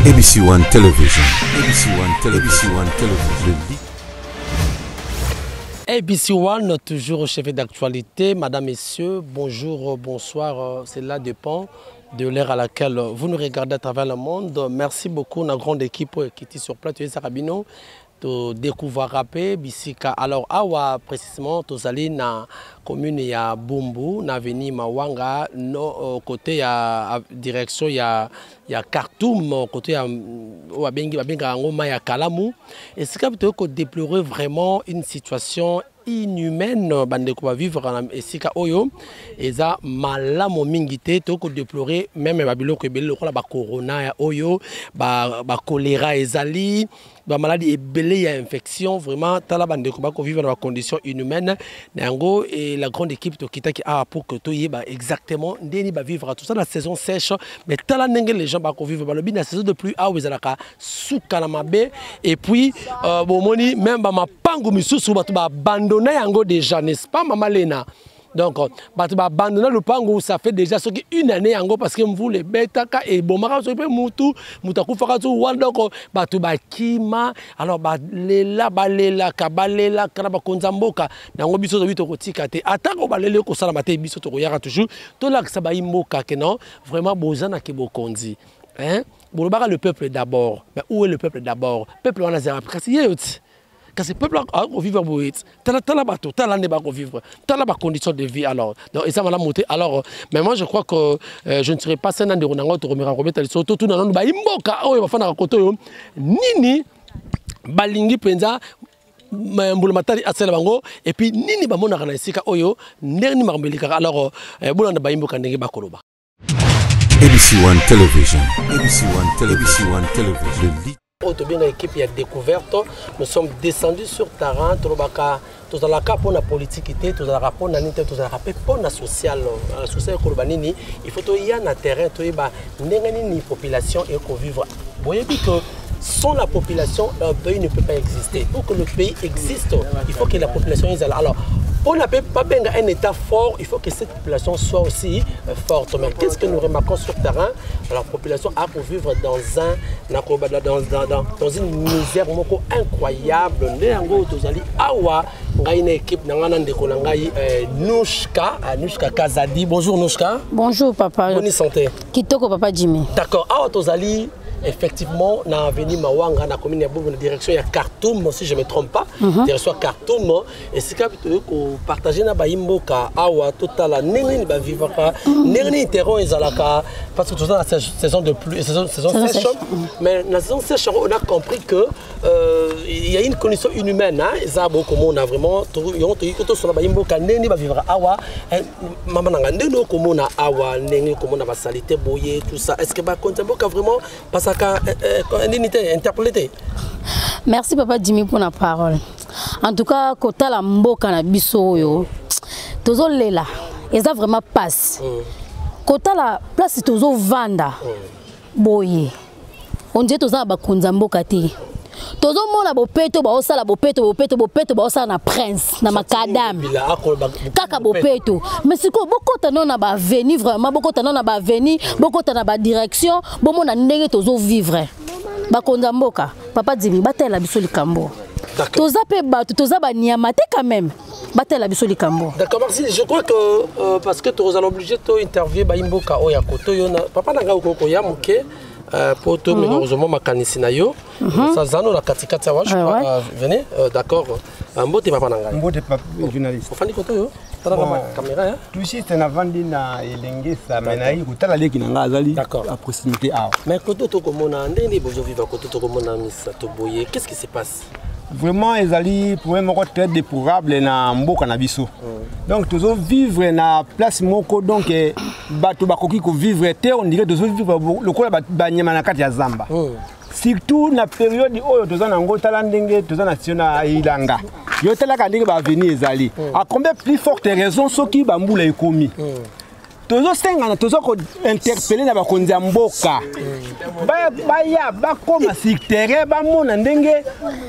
ABC One Television, ABC One Television, ABC One Television. ABC One, toujours au chevet d'actualité. Madame, Messieurs, bonjour, bonsoir. Cela dépend de l'heure à laquelle vous nous regardez à travers le monde. Merci beaucoup, la grande équipe qui était sur place, Sarabino todécouvraka mpe bisika. Alors awa précisément tozali na commune ya Bumbu, na avenue Mawanga, no côté ya direction ya Khartoum, côté ya oyo babengi, babengaka yango mai ya Kalamu, esika toyei kodéplorer vraiment une situation inhumaine. Bandeko bavivre na esika oyo eza malamu mingi te. Tokodéplorer même babiloko ebele lokola bacorona ya oyo, bacholéra, ezali bamaladi ebele ya infection. Vraiment, tala bandeko bakovivre na bacondition inhumaine na yango. Et la grande équipe tokitaki awa pour que toyeba exactement ndeni bavivre tout ça na saison sèche. Mais tala ndenge les gens bakovivre. Balobi na saison de pluie awa ezalaka suka na mabe. Et puis bomoni même bamapangu misusu, bato baabandonner yango déjà, n'est-ce pas, mama Lena? Donc bato baabandonner lupangu, ça fait déjà soki une année yango, parce que mvula ebetaka, ebomaka soki mpe mutu, mutu akufaka so wana. Donc bato bakima. Alors balela, balelaka, balelaka na bakonzi ya mboka yango. Biso tobi tokotika te, atako baleli, ekosalama te. Biso tokoyaka toujours tolakisa bayi mboka ke non, vraiment bozanaki bokonzi, hein? Bolobaka le peuple d'abord, mais où est le peuple d'abord? Peuple wana azalaka kasi ye yo ti, kasi peuple akovivre boye ti. Tala, tala bato, tala nde bakovivre, tala bacondition de vie. Alors donc eza malamu te. Alors, mais moi je crois que je ne serai pas seul na ndeko na ngai. Tokomeka kobeta lisolo, totuna nanu bayimboka oyo bafandaka kote oyo nini balingi mpenza mbula matari asala bango, et puis nini bamonaka na esika oyo, ndenge nini makambo elekaka. Alors bolanda bayimboka ndenge bakoloba. ABC One Television, ABC One Television, ABC One Television. Le lead. Oyo tobenga équipe ya découverte, nous sommes descendus sur terrain. Tolobaka tozalaka mpona politike te, tozalaka mpona nini te, tozalaka mpe mpona social. Social ekoloba nini? Il faut toya na terrain, toyeba ndenge nini population ekovivre. Boyebi que sans la population, un pays ne peut pas exister. Pour que le pays existe, il faut que la population ezala. Alors on n'a pas bien un État fort, il faut que cette population soit aussi forte. Mais qu'est-ce que nous remarquons sur terrain? La population a pour vivre dans une misère moko incroyable. Nde yango tozali awa, ngai na équipe na ngai na ndeko na ngai Nouchka, Nouchka Kazadi. Bonjour Nouchka. Bonjour papa. Bonne santé. Kitoko papa Jimmy. D'accord. Awa tozali effectivement na avenue Mawanga, na commune ya Bumbu, na direction ya Khartoum, si je me trompe pas. Direction ya Khartoum, esika toyei kopartager na bayimboka awa, totala ndenge nini bavivaka, ndenge nini terrain ezalaka, parce que toza na saison de pluie, saison saison sèche. Sèche. Mais na saison sèche, on a compris que il y a une condition inhumaine, hein. Eza bokomona vraiment yango toyiki tosona bayimboka ndenge nini bavivaka awa. Mama na nga, ndenge okomona awa, ndenge okomona basaleté boye, tout ça, est ce que bakonzi ya mboka vraiment pasaka nini te, interpellé te? Merci papa Jimmy pour la parole. En tout cas, kotala mboka na biso oyo tozolela, eza vraiment passe. Kotala place tozovanda boye, on dirait toza na bakonzi ya mboka te. Tozomona bopeto baosala, bopeto, bopeto, bopeto baosala na prince na makadame. Bila akoloba kaka bopeto. Mais sikoyo bokota nano na baavenue, vraiment bokota nano na baavenue, bokota na badirection, bomona ndenge tozovivre. Bakonzi ya mboka, papa Jimmy, batalela biso likambo. Toza mpe bato, toza banyama te quand même, batalela biso likambo. D'accord, merci. Je crois que parce que tozala obligé to interviewer bayimboka oyo ya koto yo na papa na ngai, okoki koya moke po to malheureusement makanisi na yo sazano na katikati awa, je crois. Venez, d'accord. Mbote papa na ngai. Mbote papa journaliste. Ofandi koto yo, tala Bon. na caméra, hein. Tout juste navandi na Elengesa, mais nayi kotala leki na nga azali à proximité awa. Mais koto tokomona ndenge nini bozovivre koto, tokomona misato boye, qu'est-ce qui se passe? Vraiment ezali problème moko très déplorable na mboka na biso. Donc tozovivre na place moko, donc bato bakoki kovivre te, on dirait tozovivre lokola banyama na kati ya zamba. Surtout na période oyo toza nango, tala ndenge toza na sio na elanga, yo talaka ndenge baavenue ezali. À combien plus forte raison soki bambula ekomi. Tozosengana, toza kointerpeller na bakonzi ya mboka, baya bakóma sur terrain, bamona ndenge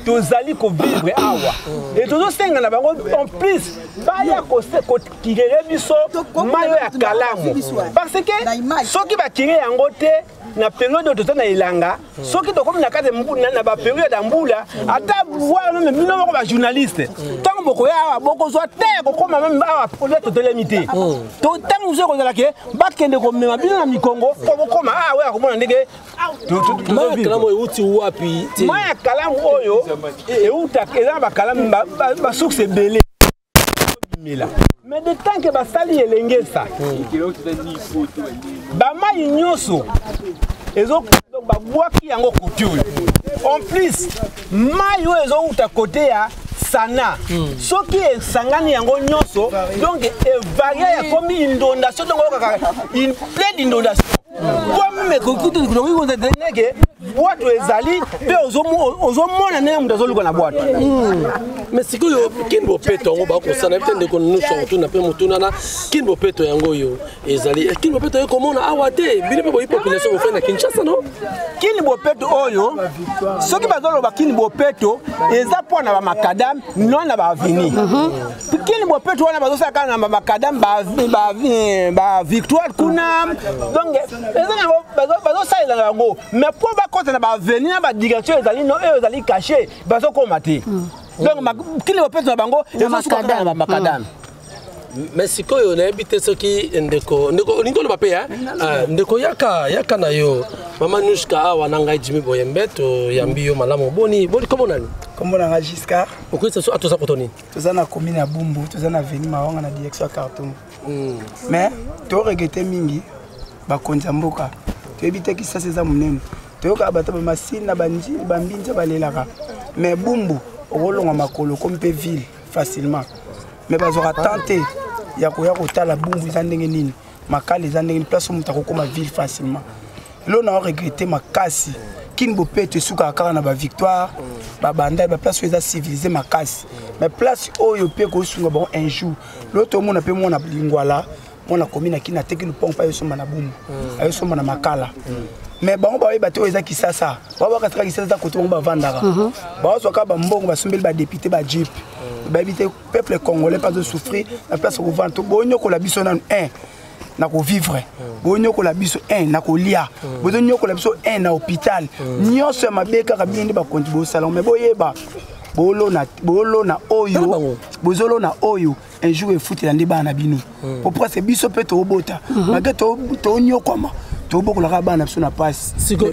tozali kovivre awa. E tozosenga na bango en plus baya kocurer biso mai oyo ya Kalamu, parce que soki bacurer yango te na période oyo toza na elanga, soki tokomi na kati na bapériode ya mbula, ata wana même bino moko bajournaliste, ntango bokoya awa, bokozwa te kokóma même awa olia totelemi te. Ntango mosusu ekozala ke bakende komema bino na mikongo mpo bokóma awa oyo akomona ndenge. Mai ya Kalamu euti wapi? Mai ya Kalamu oyo eutaka, eza na bakalamu, basource ebele bimela, mais de tant que basali Elengesa, bamai nyonso ezo babwaki yango kote oyo. En plus, mai oyo ezowuta kote ya Sana, soki esangani yango nyonso, donc evarie, ekomi inondation. Donc oyokaka plein d'inondation po même ekoki bwato ezali mpe ozomona ndenge moto azoluka na bwato. Mais sikoyo Kin Bopeto yango bakosala yebi te. Ndeko nyonso akotuna mpe motuna na Kin Bopeto yango oyo ezali Kin Bopeto oyo komona awa te. Bino mpe boyi population bofai na Kinshasa, no? Kin Bopeto oyo, soki bazoloba Kin Bopeto, eza mpo na bamacadam, non na baavenue. Kin Bopeto wana bazosala kaka na bamacadam, bavictoire kuna. Donc eza nango bazosalela na bango, mais mpo bakɔta na baavenue na badirection ezali no oyo ezali caché, bazokóma te. Donc Kin Bopeto na bango ezosuka kaka na bamacadam. Mais sikoyo nayebi te soki ndeko olingi oloba mpe. Ndeko, yaka, yaka na yo mama Nushka awa na ngai Jimi Boyembe, toyambi yo malamu. Boni boni, kombo nani? Kombo na nga Giscard. Okoyisa so atoza koto nini? Toza na commune ya Bumbu, toza na avenue Mawanga na direction ya Khartoum. Mais toregretter mingi bakonzi ya mboka. Toyebi te, Kisasa eza monene, toyokaka bato bamasini na bambinza balelaka, mais Bumbu okolongwa makolo komi mpe ville facilement, mais bazwaka temps te ya koya kotala Bumbu eza ndenge nini, Makala eza ndenge nini, place oyo moto akokóma ville facilement. Lelo na oregretter makasi. Kin Bopeto esukaka kaka na bavictoire, babanda baplace oyo eza civilisé makasi, mais place oyo mpe kosunga bango un jour lelo tomona mpe mwana Lingwala, mwana komi na Kini, ateki lupango mpe ayosomba na Bumbu, ayosomba na Makala, mais bango bayeba te oyo eza Kisasa. Bao bakataka Kisasa eza kote bango bavandaka, bazwaka bambongo, basombeli badéputé bajeep. Bayebi te peuple congolais mpe azosouffrir na place kovanda. To bonyokola biso nanu 1 na kovivre, bonyokola biso 1 na kolia, bozonyokola biso 1 na hôpital, nyonso ya mabe kaka bino nde bakonzi bosala. Mais boyeba, bolona oyo bozolona oyo, un jour efutela nde bana na bino, po presque biso mpe toobota malgré toonyokwama, tobokolaka bana biso na pasi. Siko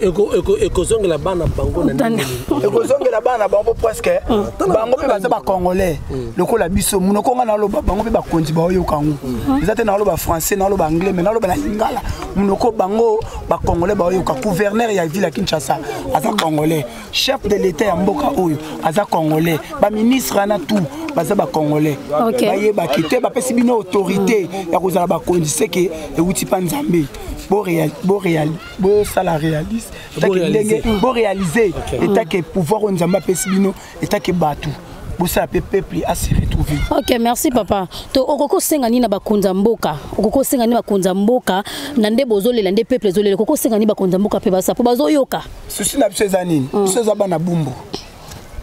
ekozongela bana bango na ndenge nini? Ekozongela bana bango mpo presque bango mpe baza bacongolais lokola biso. Monoko nga naloba, bango mpe bakonzi baoyoka yango. Eza te naloba français, naloba anglais, mais naloba na lingala, monoko bango bacongolais baoyoka. Gouverneur ya ville ya Kinshasa aza congolais, chef de l'état ya mboka oyo aza congolais, baministre wana tout baza bacongolais. Bayebaki te bapesi bino autorité ya kozala bakonzi, seke ewuti mpa Nzambe. Bosala réaliste ndenge boréaliser etake pouvoir oyo Nzambe apesi bino, etake bato bosala mpe peuple ase retrouver. Ok, merci papa. To okoki kosenga nini na bakonzi ya mboka? Okoki kosenga nini bakonzi ya mboka na nde bozolela, nde peuple ezolela? Okoki kosenga nini bakonzi ya mboka mpe basa mpo bazoyoka? Souci na biso eza nini? Biso eza bana Bumbu,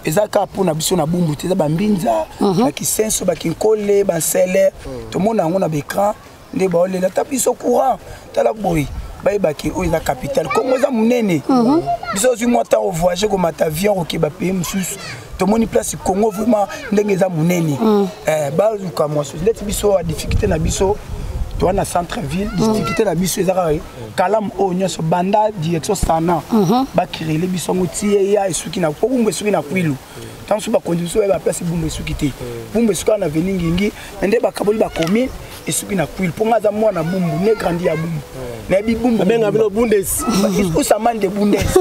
eza kaka mpona biso na Bumbu te, eza bambinza, bakisenso, bakinkole, bansele. Tomona yango na baécran nde baolela ta biso courant. Tala boye, bayebaki oyo eza capitale. Kongo eza monene. Biso ozwi mwa ntango voyage, komata avion, kokeba pays mosusu, tomoni place Congo vraiment ndenge eza monene. Baluka mwa susi neti biso ya difficulté na biso, toza na centre ville. Difficulté na biso eza kaka Kalamu oyo nyonso banda direction Sana, bacurele biso yango tie ya esuki na po Bumbu, esuki na Kwilu. Ntango mosusu bakonzi biso bayeba place Bumbu esuki te. Bumbu esuki kaka na avenue Ngingi, me nde bakaboli bacommune, esuki na Kwilu. Mpo nga aza mwana Bumbu, né grandi ya Bumbu, nayebi Bumbu. Abenga bino Bundes. Usamani de Bundes.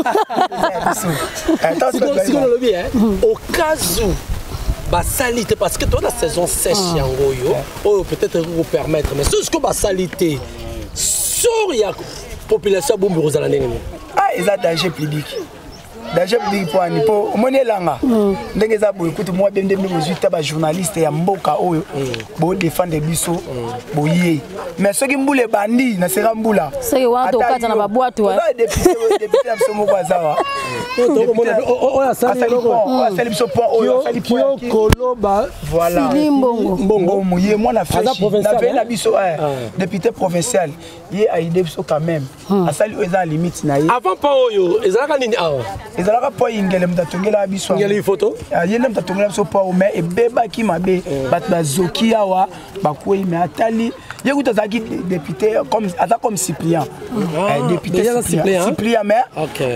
Sikoyo nalobi, au cas où basali te, parce que toza na saison sèche yango oyo peut-être ekoki kopermettre, mais soki sikoyo basali te, sort ya population ya Bumbu ekozala ndenge nini? Ah, eza danger public. Danger public mpo ani mpo omoni elanga ndenge eza boye, kutu mwa bie ndenge bozwi ta bajournaliste ya mboka oyo bodefendre biso boye, mais soki mbula ebandi na sera mbula. Soki wana tokata na babwatu. Député na biso moko azawa. Oyo asali eloko, asali biso pont oyo, asali pont Koloba. Voilà. Fili Mbongo. Mbongo, ye mwana fresh na na biso, député provincial, ye aide biso quand même, asali oyo eza na limite na ye. Avant pont oyo, ezalaka nini awa? Ezalaka pont Ingele, moto atongelaka biso. Ingele photo. Ye nde moto atongela biso pont, mais ebebaki mabe, bato bazoki awa, bakwei, mais atali ye kutu azalaki député comme aza comme suppléant, député suppléant, mais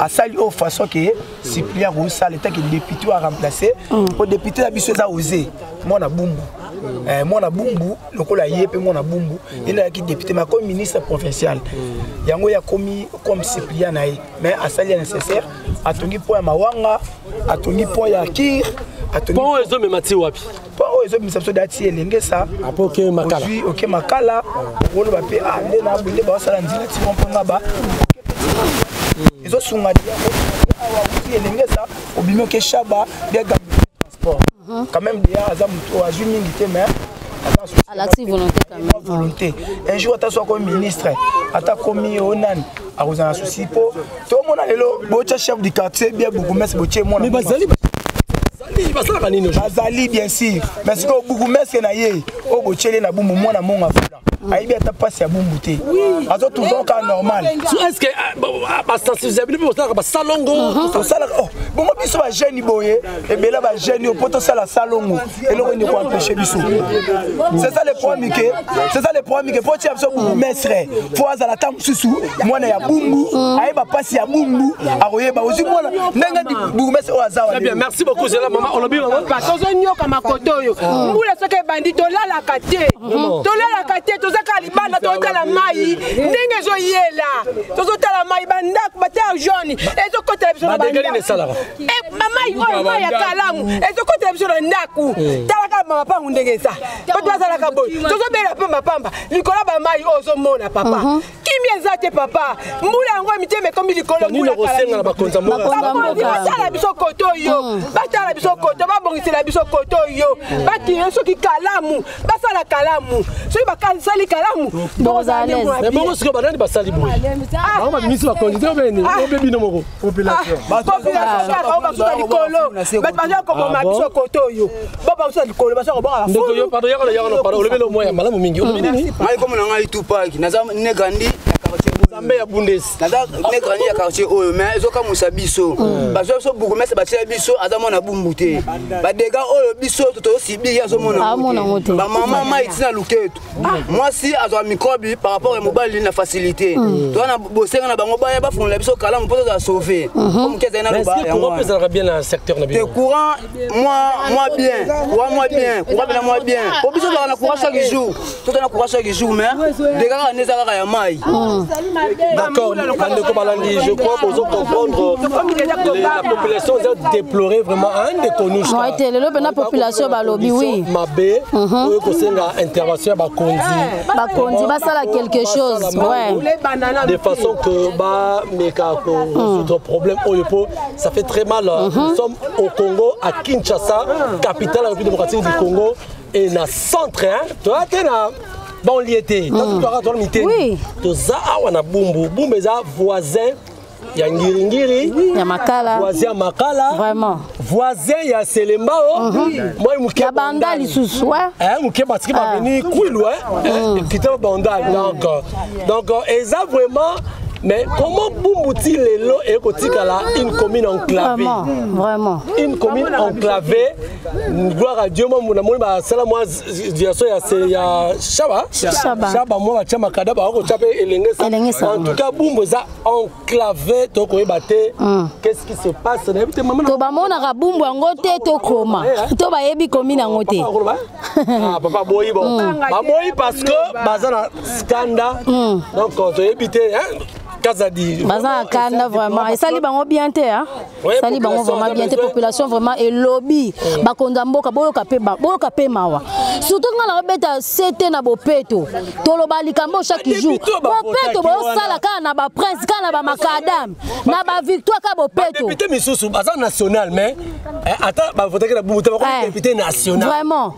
asali oyo façon ke suppléant kosala etaki député oyo aremplace, po député na biso eza Ose, mwana Bumbu, mwana Bumbu lokola ye mpe mwana Bumbu, ye nde azalaki député, mais akomi ministre provincial, yango ye akomi comme suppléant na ye, mais asali ya nécessaire, atongi pont ya Mawanga, atongi pont ya Kir. Pont ezomema ti wapi? Mpo oyo ezobimisa biso dati Elengesa. Apo oke Makala. Ozwi oke Makala, okoloba mpe ah, nde na nde baosala nzela ti mpo nga ba ezosunga awa, uti Elengesa, obimi oke Shaba bia transport quand même. Deya aza motu azwi mingi te, mais alakisi volonté quand même. Volonté. Un jour ata so akomi ministre, ata akomi oyo nani, akozala na souci, mpo tomona lelo botya chef du quartier bien bourgmestre, botie mwana. Mais bazali, basalaka nini? Bazali bien sûr, mais sikoyo bourgmestre na ye oyo botyeli na Bumbu, mwana Monga Fula, ayebi ata mpasi ya Bumbu te, azotrouve kaka normal. Est ce que basensibiliser bino mpe bosalaka basalongo? Tosalaka bongo biso bajeune boye, ebele bajeune oyo, mpo tosala salongo, eloko nini koempêche biso? C'est ça le problème ke, c'est ça le problème ke mpo tia biso bourgmestre, fo azala ata mosusu mwana ya Bumbu, ayeba mpasi ya Bumbu, akoyeba ozwi mwana ndenge bourgmestre oyo aza. Très bien, merci beaucoup. Zela mama, olobi mama. Tozonyoka makoto oyo, mbula soki ebandi, tolalaka te, tolalaka te, toza kaka libanda, tozotala mai ndenge ezoyela, tozotala mai, bandako baterre jaune ezokotela biso na mai oyo, mai ya Kalamu ezokotela biso na ndako. Talaka mapangu ndenge eza, bato bazalaka boye, tozobela mpe mapamba likolo ya bamai oyo ozomona. Papa, kimia eza te papa, mbula yango mitema ekomi likolo. Mbula basala biso koto oyo, batala biso koto, babongisela biso koto oyo, bakire soki Kalamu, basala Kalamu, soki basali Kalamu. Bongo sikoyo banani basali boye? Bango babimisi bakonzi te, obeni obe bino moko? Population kaka oyo basuta likolo, bato baza koboma biso koto oyo, bo basuta likolo, baza kobonga. Ndeko yo, pardon, yakana yakana, pardon, olobi lo moya malamu mingi, olobi nini? Ngai komona ngai Tupak, naza né grandi ya quartier. Nzambe ya Bundesi. Naza né grandi ya quartier oyo, mais ezokamwisa biso, bazwa biso bourgmestre, batia biso, aza mwana Bumbu te. Badégâts oyo biso tozosubir, ye azomona. Bamama, mai ntina luketu, mwasi azwa microbe par rapport ya mobali na facilité. Toza na bosenga na bango, baya bafungola biso Kalamu mpo tozala sauve po moke azali na loba. Yango ezalaka bien na secteur na bino te? Courant moi moi bien, courant moi bien, courant pena moi bien, po biso tozalaka na courant chaque jour, tozala na courant chaque jour, mais dégâts kaka nde eza kaka ya mai. D'accord, bandeko balandi, je crois bozo comprendre, la population eza déplorer vraiment un déconnu. Te, lelo mpena population balobi oui. Mabe oyo kosenga intervention ya bakonzi. Bakonzi basala quelque chose, ouais. De façon que bameka korésoudre problème oyo, po ça fait très mal. Nous sommes au Congo, à Kinshasa, capitale de la République démocratique du Congo, et na centre, toya te na banlieue te, toaka toala miteni, toza awa na Bumbu. Bumbu eza voisin ya Ngiringiri, ya Makala, voisin ya Makala, vraiment, voisin ya Selembao, moi moke. Ya Banda lisusu, ouais. Moke batiki baveni Kwilu kita Bandal. Donc eza vraiment, mais comment Bumbu ti lelo ekotikala une commune enclavée? Vraiment, vraiment. Une commune enclavée. Gloire à Dieu, moi namoni basala mwa direction ya Shaba. Shaba, mwa batia makada, bakotya mpe Elengesa. En tout cas, Bumbu eza enclavé, tokoyeba te qu'est-ce qui se passe, nayebi te mama. To bamonaka Bumbu yango te, tokoma to bayebi commune yango te. Ah, papa boyi, bon, baboyi parce que baza na skanda, donc toyebi te. Kazadi. Baza na kanda vraiment. Esali bango bien te hein. Esali bango vraiment bien te, population vraiment elobi. Bakonza mboka boyoka pe boyoka pe mawa. Surtout nga na obeta sete na bopeto. Toloba likambo chaque jour. Bopeto bosala kaka na ba prince kaka na ba makadam na ba victoire kaka bopeto. Député misusu baza national mais ata ba votaki na Bumbu te bakomi député national. Vraiment.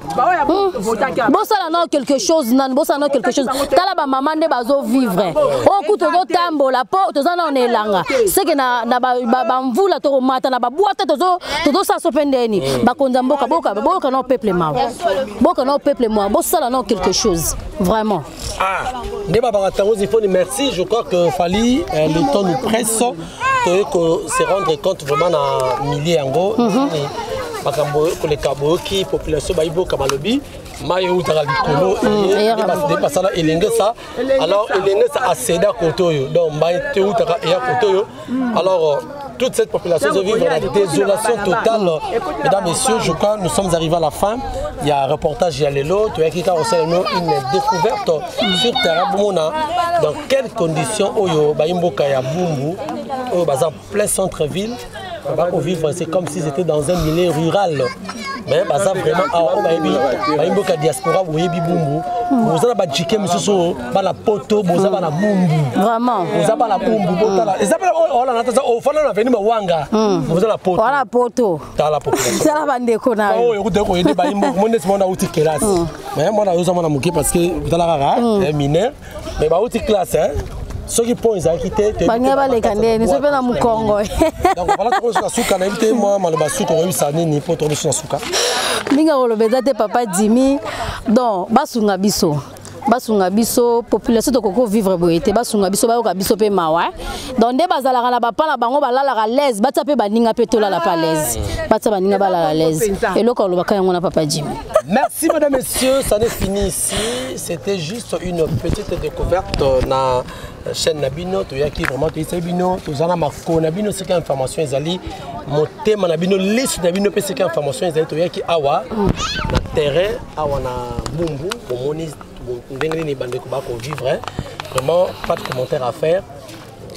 Bosala nao quelque chose nanu, bosala nao quelque chose. Tala bamama nde bazovivre oyo kutu tozotambola mpo toza nao na elanga seke na bamvula tokomata na babwata, tozosala so mpe ndeni. Bakonzi ya mboka, boyoka nao peuple mawa, boyoka nao peuple mawa, bosala nao quelque chose vraiment. Ah, nde babaka ntango zifoni. Merci. Je crois que Fali, le temps nous presse. Toye se rendre compte vraiment na milieu yango, makambo koleka boyoki population bayiboka, balobi mai eutaka likolo nde basala Elengesa. Alors Elengesa acéda côté oyo, donc mai te eutaka eya côté oyo. Alors toute cette population doit vivre la désolation totale. Mesdames, messieurs, je crois que nous sommes arrivés à la fin. Il y a un reportage, il y a lelo, tu as qui une découverte sur terrain bomona dans quelles conditions oyo bayimboka ya Bumbu oyo baza plein centre-ville vivre. C'est comme si c'était dans un milieu rural, mais baza vraiment awa. Oyo bayebi bayimboka diaspora, boyebi Bumbu, boza na bajike mosusu bana Poto, boza bana Bumbu. Vraiment. Boza bana Bumbu, botala eza mpe olana taza ofanda na avenue Mawanga, boza na Poto. Wala Poto. Tala population. Tala bandeko na yo. Oyo kuta koyede bayimboka mo neti mwana auti classe, mais mwana oyo oza mwana moke parce que tala kaka mineur, mais bauti classe, soki pont ezalaki te. Baninga baleka ndeni so mpe na mokongo. Donc voilà, tokomi na suka. Nayebi te mwa maloba suka okoyebisa nini mpo tokomi so na suka. Mingi akoloba eza te, papa Dimi. Donc basunga biso, basunga biso population, tokoki kovivre boye te. Basunga biso, bayoka biso mpe mawa. Donc nde bazalaka na bapa na bango, balalaka l'aise, batia mpe baninga mpe tolala pa l'aise, batia baninga balala l'aise. Eloko alobaka yango na papa Jimi. Merci madame, messieurs, ça n'est fini ici. C'était juste une petite découverte na chaîne na bino. Toyaki vraiment toyesaki bino, toza na makolo na bino. Soki information ezali motema na bino, lisu na bino mpe, soki information ezali, toyaki awa na terrain, awa na Bumbu. Bomoni ndenge nini bandeko bakovivre. Vraiment, pas de commentaire à faire.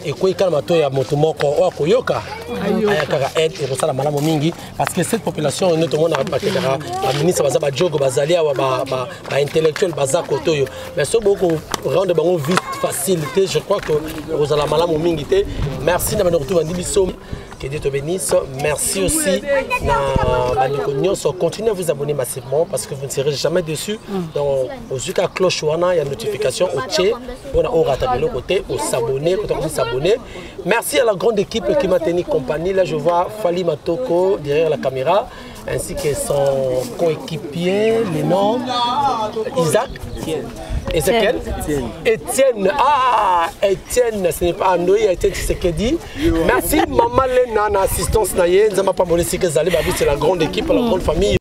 Ekwei kaka matoi ya moto moko oyo akoyoka, aya kaka aide, ekosala malamu mingi parce que cette population nde tomonaka bakendaka, baministre baza, bajogo bazali awa, baintellectuel baza kote oyo, mais soki boko rendre bango vie facile te, je crois que ekozala malamu mingi te. Merci na bandeko to bandi biso. Que Dieu te bénisse. Merci aussi na bandeko nyonso. Continuez à vous abonner massivement parce que vous ne serez jamais déçus. Donc ozwi ka cloche wana ya notification, otie mpona orata biloko te, os'abonner, kota s'abonner. Merci à la grande équipe qui m'a tenu compagnie. Là, je vois Fali Matoko derrière la caméra ainsi que son coéquipier, le nom Isaac, Ezekiel, Étienne. Ah, Étienne, ce n'est pas Andoui, Étienne Tshisekedi. Merci Maman Lena, na assistance na ye, Nzamba Pambole Sike Zali Babi, c'est la grande équipe, la grande famille.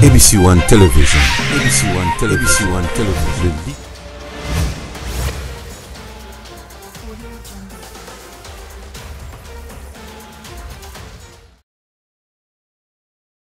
ABC One Television, ABC One Television, ABC One Television.